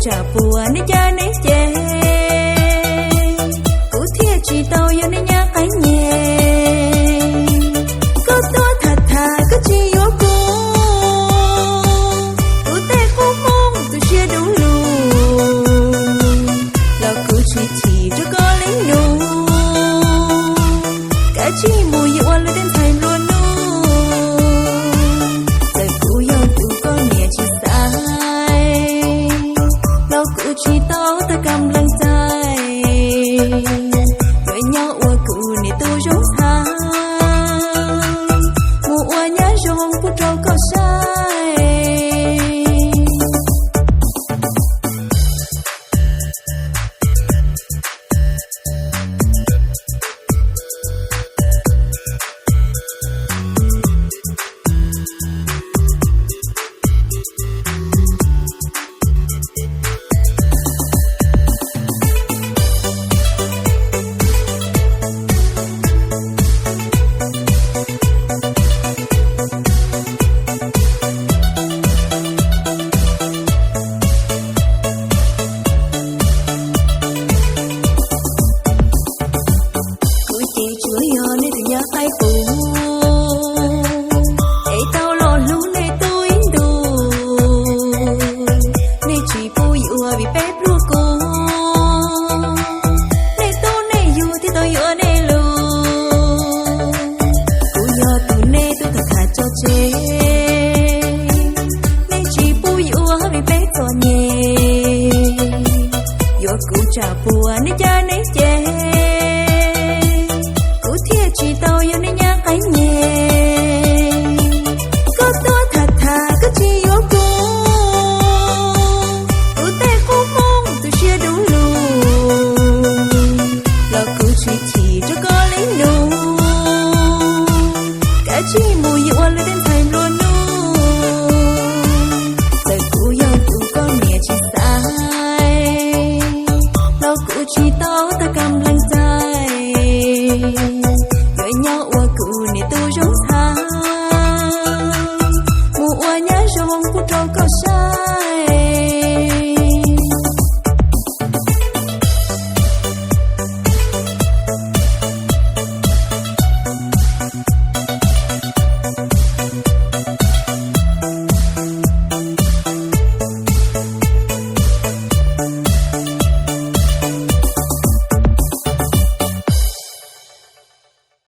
tsam puas nej cab nej ces, kuv thiaj tsis tau yog nej nyab qab nyeg. Koj tuaj tham tham koj tsis yuav kuv, kuv tej qub hmoob tu siab dub lug, los kuv tsis chim rau koj li nus. Kav tsij mus yig ua lwm tej ntxhais nplua nuj, txawm kuv yog tus koj niam tsis xaiv, los kuv tsis tau tag kam nplees txais. Yuav nyob ua kuv niam tub zoo txhav, mus ua nyab zoo pub rau koj saib. Kuv ces tsuas yog nej tus nyab qaib qus, es tau los hlub nej tub ib ntus. Nej tsis pub yuav vim peb pluag kuv, nej tub nej yug thiaj tau yuav nej lus. Kuv yog tus nej tub tham tham tso tseg, nej tsis pub yuav vim peb txom nyem. Yuav kuv tsam puas nej cab